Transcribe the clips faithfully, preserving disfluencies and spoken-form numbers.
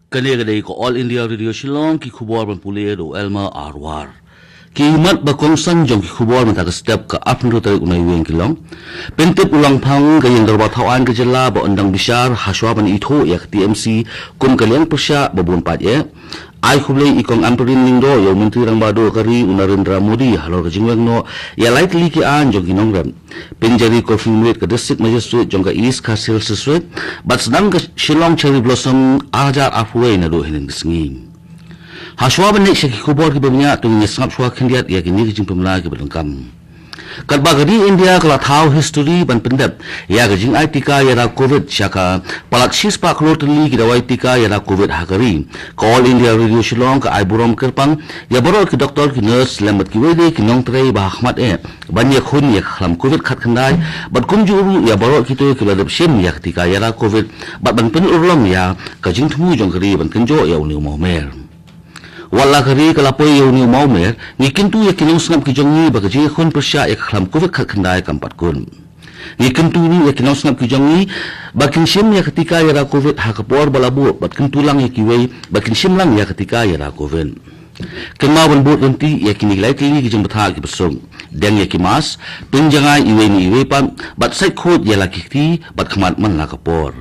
Kane ka dei ka All India Radio Shillong, ki khubor ban pule da u Elmer Arwar. Ki mat ba kongsan jong ki khubor mynta ka step ka arphew tarik u Naiwieng ki long. Pyntip u Lamphang ka ïing dorbar thaw aiñ ka jylla ba yn dang bishar hashwa ban ithuh ïa ka T M C kum ka liang pyrshah ba bun paid eh. Ai khublei i Kong Ampareen Lyngdoh ïa u Myntri Rangbah Duh ka ri u Narendra Modi halor ka jingweng noh ïa lai tylli ki aiñ jong ki nongrep. Pynjari curfew miet ka District Magistrate jong ka East Khasi Hills District bad sdang ka Shillong Cherry Blossom ar hajar arphew wei naduh hynnin ka sngi. Hashwa ban leit sha ki khubor kiba bniah, to ngin ïa sngap shuwa khyndiat ïa kine ki jingpynbna kiba donkam. Katba ka ri India ka la thaw history ban pyndep ïa ka jingai tika ïada Covid sha ka palat shispah klur tylli ki dawai tika ïada Covid ha ka ri, ka All India Radio Shillong ka ai burom kyrpang ïa baroh ki doktor, ki nurse lem bad kiwei de ki nongtrei ba ha khmat eh ban ïakhun ïa ka khlam Covid khatkhyndai bad kumjuh ruh ïa baroh kito kiba la dep shim ïa ka tika ïada Covid bad ban pynurlong ïa ka jingthmu jong ka ri ban kynjoh ïa une u mawmer. Wat la ka ri ka la poi ïa une u mawmer, ngi kyntu ïa ki nongsngap ki jong ngi ba ka jingïakhun pyrshah ïa ka khlam Covid khatkhyndai kam pat kut. Ngi kyntu ruh ïa ki nongsngap ki jong ngi ba kin shim ïa ka tika ïada Covid ha ka por ba la buh bad kyntu lang ïa kiwei ba kin shim lang ïa ka tika ïada Covid. Kynmaw ban bud ryntih ïa kine ki lai tylli ki jingbthah kiba suk. Deng ïa ki mask, pynjangai iwei na iwei pat bad sait khuid ïa la ki kti bad khmat man la ka por.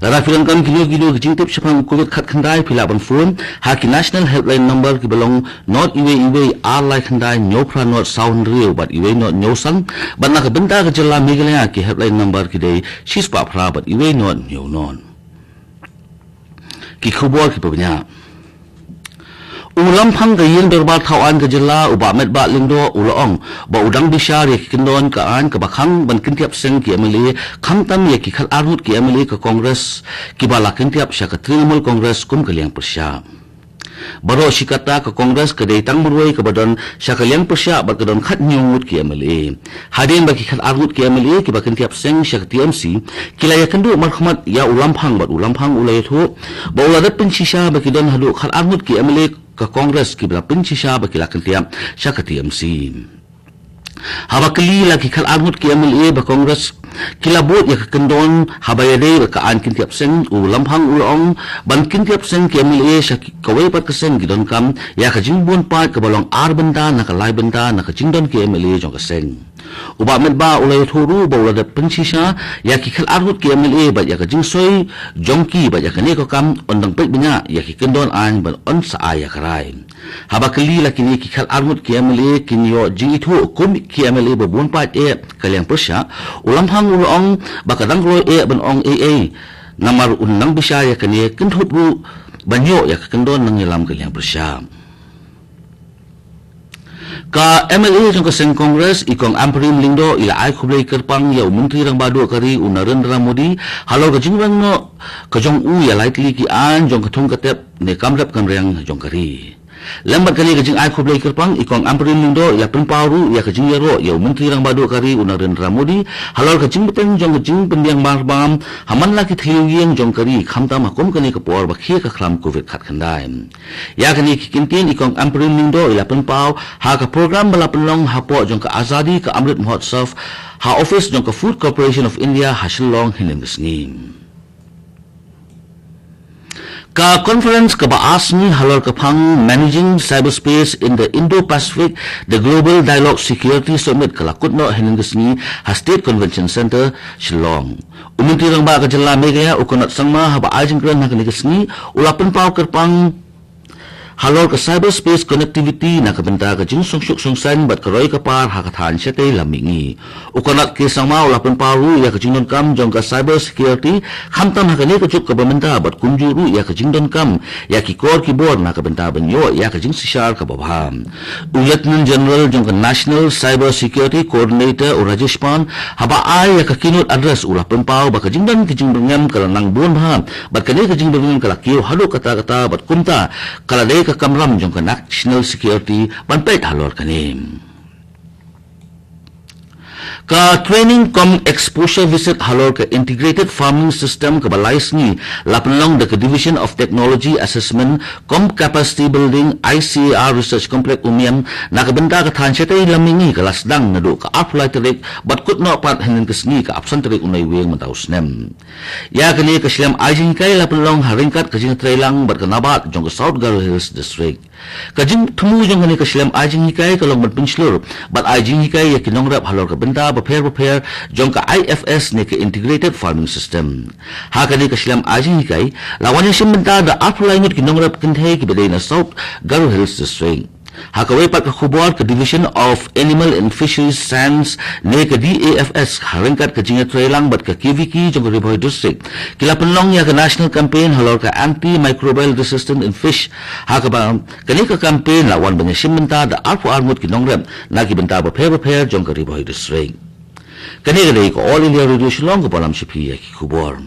Lada phi donkam kino kino ki jingtip shaphang u Covid khatkhyndai, phi lah ban phone ha ki National Helpline Number kiba long not iwei iwei ar lai khyndai hynñiew phra not saw hynriew bad iwei not hynñiew san bad na ka bynta ka jylla Meghalaya ki helpline number ki dei shispah phra bad iwei not hynñiew not. Ki khubor kiba bniah. U Lamphang ka ïing dorbar thaw aiñ ka jylla u Bah Metbah Lyngdoh u la ong ba u dang bishar ïa ki kyndon ka aiñ kaba khang ban kyntiap seng ki M L A, khamtam ïa ki khatar ngut ki M L A ka Congress kiba la kyntiap sha ka Trinamool Congress kum ka liang pyrshah. Baroh shi katta ka Congress ka dei tang marwei kaba don sha ka liang pyrshah bad ka don khathynñiew ngut ki M L A. Hadien ba ki khatar ngut ki M L A kiba kyntiap seng sha ka T M C ki la ïakynduh markhmat ïa u Lamphang bad u Lamphang u la ïathuh ba u la dep pynshisha ba ki don haduh khatar ngut ki M L A ka Congress kiba la pynshisha ba ki la kyntiap sha ka T M C. Haba kylli la ki khatar ngut ki M L A ba Congress ki la bud ïa ka kyndon haba ïadei bad ka aiñ kyntiap seng, u Lamphang u la ong ban kyntiap seng ki M L A sha ki kawei pat ka seng ki donkam ïa ka jingbun paid kaba long ar bynta na ka lai bynta na ka jingdon ki M L A jong ka seng. U Bah Metbah u la ïathuh ruh ba u la dep pynshisha ïa ki khatar ngut ki M L A bad ïa ka jingsoi jong ki bad ïa kane ka kam yn dang peit bniah ïa ki kyndon aiñ ban yn sa ai ïa ka rai. Haba kylli la kine ki khatar ngut ki M L A kin ïoh jingithuh kum ki M L A ba bun paid eh ka liang pyrshah, u Lamphang u la ong ba ka dang kloi eh ban ong ei ei namar un nang bishar ïa kane, kynthup ruh ban ïoh ïa ka kyndon nang ïalam ka liang pyrshah. Ka M L A jong ka seng Congress i Kong Ampareen Lyngdoh i la ai khublei kyrpang ïa u Myntri Rangbah Duh ka ri u Narendra Modi halor ka jingweng noh ka jong u ïa lai tylli ki aiñ jong ka thung ka tep ne kam rep kam riang jong ka ri. Lem bad kane ka jingai khublei kyrpang, i Kong Ampareen Lyngdoh i la pynpaw ruh ïa ka jingïaroh ïa u Myntri Rangbah Duh ka ri u Narendra Modi halor ka jingbteng jong ka jingpynbiang marbam ha man la ki thliew ïing jong ka ri, khamtam ha kum kane ka por ba khie ka khlam Covid khatkhyndai. Ïa kane ki kyntien i Kong Ampareen Lyngdoh i la pynpaw ha ka program ba la pynlong hapoh jong ka Azadi ka Amrit Mahotsav ha office jong ka Food Corporation of India ha Shillong hynnin ka sngi. Ka conference kaba ar sngi halor ka phang Managing Cyberspace in the Indo-Pacific, the Global Dialogue Security Summit ka la kut noh hynnin ka sngi ha State Convention Centre, Shillong. U Myntri Rangbah ka jylla Meghalaya u Conrad Sangma haba ai jingkren ha kane ka sngi u la pynpaw kyrpang halor ka cyberspace connectivity na ka bynta ka jingsngewsuk sngewsaiñ bad ka roi ka par ha ka thaiñ shatei lam mihngi. U Conrad K Sangma u la pynpaw ruh ïa ka jingdonkam jong ka cyber security khamtam ha kane ka juk kaba mynta bad kumjuh ruh ïa ka jingdonkam ïa ki kor ki bor na ka bynta ban ïoh ïa ka jingshisha kaba bha. U Lieutenant General jong ka National Cyber Security Coordinator u Rajesh Pant haba ai ïa ka keynote address u la pynpaw ba ka jingdon ka jingbyrngem ka la nang bun bha bad kane ka jingbyrngem ka la kiew haduh katta katta bad kumta ka la dei ka kamram jong ka National Security ban peit halor kane. Ka training cum exposure visit halor ka integrated farming system kaba lai sngi la pynlong da ka Division of Technology Assessment cum Capacity Building, I C A R Research Complex, Umiam, na ka bynta ka thaiñ shatei lam mihngi, ka la sdang naduh ka arphew lai tarik bad kut noh pat hynnin ka sngi, ka arphew san tarik u Naiwieng mynta u snem. Ïa kane ka shlem ai jinghikai la pynlong ha ryngkat ka jingtreilang bad ka NABARD jong ka South Garo Hills District. Ka jingthmu jong kane ka shlem ai jinghikai ka long ban pynshlur bad ai jinghikai ïa ki nongrep halor ka bynta bapher bapher jong ka I F S ne ka Integrated Farming System. Ha kane ka shlem ai jinghikai la wan ïashim bynta da arphew lai ngut ki nongrep kynthei kiba dei na South Garo Hills District. Ha kawei pat ka khubor, ka Division of Animal and Fisheries Science ne ka D A F S ha ryngkat ka jingïatreilang bad ka KVKI jong ka Ri Bhoi District ki la pynlong ïa ka national campaign halor ka antimicrobial resistant in fish, ha kaba kane ka campaign la wan ban ïashim bynta da arphew ar ngut ki nongrep na ki bynta bapher bapher jong ka Ri Bhoi District. Kane ka dei ka All India Radio Shillong, kaba lam sha phi ïa ki khubor.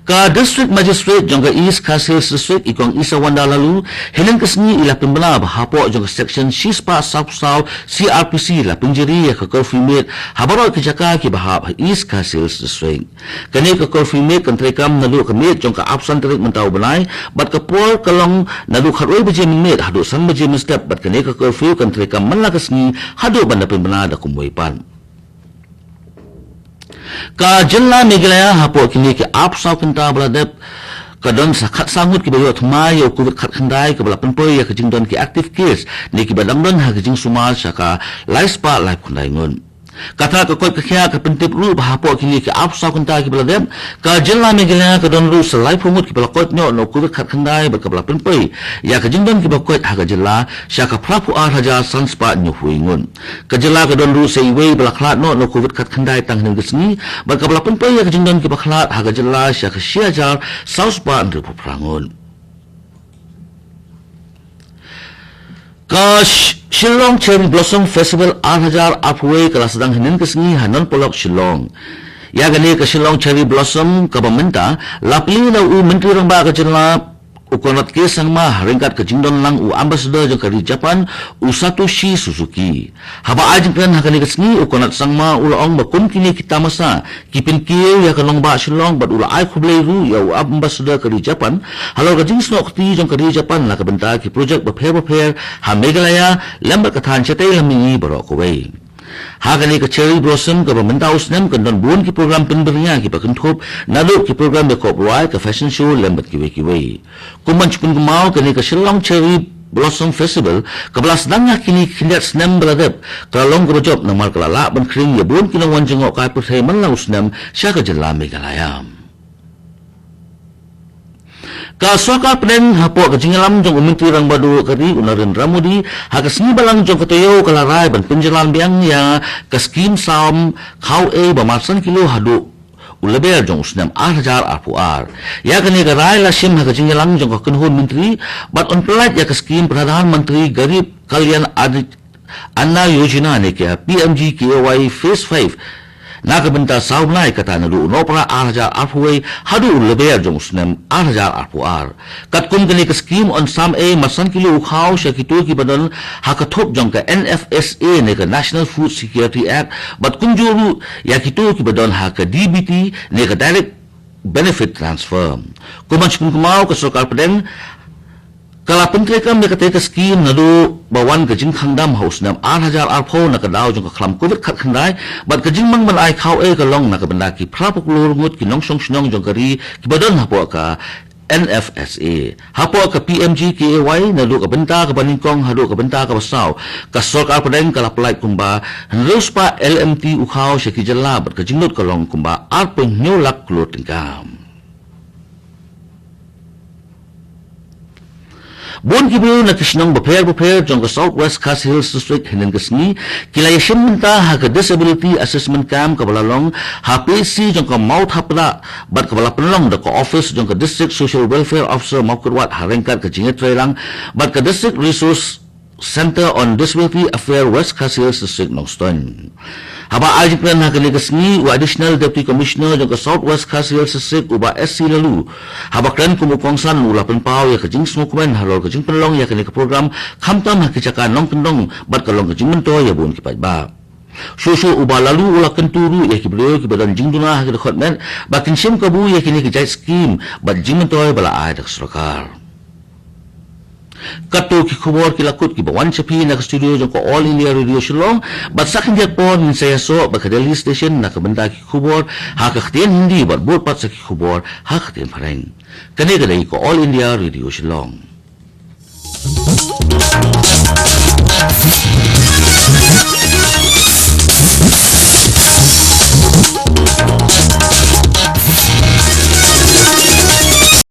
Ka District Magistrate jong ka East Khasi Hills District, i Kong Isawanda Laloo, hynnin ka sngi i la pynbna ba hapoh jong ka Section shispah sawphew saw C R P C la pynjari ïa ka curfew miet ha baroh ki jaka kiba hap ha East Khasi Hills District. Kane ka curfew miet kan treikam naduh ka miet jong ka arphew san tarik mynta u bnai, bad ka por ka long naduh khatwei baje mynmiet haduh san baje mynstep, bad kane ka curfew kan treikam man la ka sngi haduh ban da pynbna da kumwei pat. Ka jylla Meghalaya hapoh kine ki arphew saw kynta ba la dep ka don sa khatsaw ngut kiba ïoh thymmai ïa u Covid khatkhyndai, kaba la pynpoi ïa ka jingdon ki active case ne kiba dang don ha ka jingsumar sha ka laispah laiphew khyndai ngut. Kata ka koit ka khiah ka pyntip ruh ba hapoh kine ki arphew saw kynta kiba la dep, ka jylla Meghalaya ka don ruh sa laiphew ngut kiba la koit noh na u Covid khatkhyndai bad kaba la pynpoi ïa ka jingdon kiba koit ha ka jylla sha ka phraphew ar hajar san spah hynñiewphew wei ngut. Ka jylla ka don ruh sa iwei ba la khlad noh na u Covid khatkhyndai tang hynnin ka sngi, bad kaba la pynpoi ïa ka jingdon kiba khlad ha ka jylla sha ka shi hajar saw spah hynriewphew phra ngut. Ka Sh-, Shillong Cherry Blossom Festival ar hajar arphew wei ka la sdang hynnin ka sngi ha Nonpolok, Shillong. Ïa kane ka Shillong Cherry Blossom kaba mynta la plie na u Myntri Rangbah ka jylla, u Conrad K Sangma, ha ryngkat ka jingdon lang u Ambassador jong ka ri Japan, u Satoshi Suzuki. Haba ai jingkren ha kane ka sngi, u Conrad Sangma u la ong ba kum kine ki tamasa ki pynkiew ïa ka nongbah Shillong bad u la ai khublei ruh ïa u Ambassador ka ri Japan halor ka jingsnoh kti jong ka ri Japan na ka bynta ki projek bapher bapher ha Meghalaya lem bad ka thaiñ shatei lam mihngi baroh kawei. Ha kane ka Cherry Blossom kaba mynta u snem kan don bun ki program pynbyrngia kiba kynthup naduh ki program ïakop rwai, ka fashion show lem bad kiwei kiwei. Kum ban shu pynkynmaw, kane ka Shillong Cherry Blossom Festival kaba la sdang ha kine ki khyndiat snem ba la dep ka la long kaba jop namar ka la lah ban khring ïa bun ki nongwan jngohkai pyrthei man la u snem sha ka jylla Meghalaya. Ka sorkar pdeng hapoh ka jingïalam jong u Myntri Rangbah Duh ka ri, u Narendra Modi, ha ka sngi Balang jong ka taïew ka la rai ban pynjlan biang ïa ka skim sam khaw ei ba mar san kilo haduh u Lber jong u snem ar hajar arphew ar. Ïa kane ka rai la shim ha ka jingïalang jong ka kynhun myntri bad yn pyllait ïa ka skim Pradhan Mantri Garib Kalyan Ad-, Anna Yojana ne ka P M G K A Y Phase five na ka bynta saw bnai, kata naduh u Nohprah ar hajar arphew wei haduh u Lber jong u snem ar hajar arphew ar. Katkum kane ka skim yn sam ei mar san kilo u khaw sha kito kiba don ha ka thup jong ka N F S A ne ka National Food Security Act, bad kumjuh ruh ïa kito kiba don ha ka D B T ne ka Direct Benefit Transfer. Kum ban shu pynkynmaw, ka sorkar pdeng ka la pyntreikam ïa katei ka skim naduh ba wan ka jingkhang dam ha u snem ar hajar arphew na ka daw jong ka khlam Covid khatkhyndai, bad ka jingmang ban ai khaw ei ka long na ka bynta ki phraphew klur ngut ki nongshong shnong jong ka ri kiba don hapoh ka N F S A. Hapoh ka P M G K A Y, naduh ka bynta kaba nyngkong haduh ka bynta kaba saw, ka sorkar pdeng ka la pyllait kumba hynriew spah L M T u khaw sha ki jylla bad ka jinglut ka long kumba ar point hynñiew lak klur tyngka. Bun ki briew na ki shnong bapher bapher jong ka South West Khasi Hills District hynnin ka sngi ki la ïashim bynta ha ka Disability Assessment Camp kaba la long ha P H C jong ka Mawthadraishan bad kaba la pynlong da ka office jong ka District Social Welfare Officer Mawkyrwat ha ryngkat ka jingïatreilang bad ka District Resource Centre on Disability Affairs West Khasi Hills District, Nongstoiñ. Haba ai jingkren ha kane ka sngi, u Additional Deputy Commissioner jong ka South West Khasi Hills District, u Bah S C Laloo, haba kren kum u kongsan, u la pynpaw ïa ka jingsngewkmen halor ka jingpynlong ïa kane ka program, khamtam ha ki jaka nongkyndong bad ka long ka jingmyntoi ïa bun ki paidbah. Shuh shuh u Bah Laloo u la kyntu ruh ïa ki briew kiba don jingduna ha ki dkhot met ba kin shim kabu ïa kine ki jait skhim bad jingmyntoi ba la ai da ka sorkar. Katto ki khubor ki la kut kiba wan sha phi na ka studio jong ka All India Radio Shillong, bad sa khyndiat por ngin sa ïasoh bad ka Delhi Station na ka bynta ki khubor ha ka ktien Hindi bad bud pat sa ki khubor ha ka ktien Phareng. Kane ka dei ka All India Radio Shillong.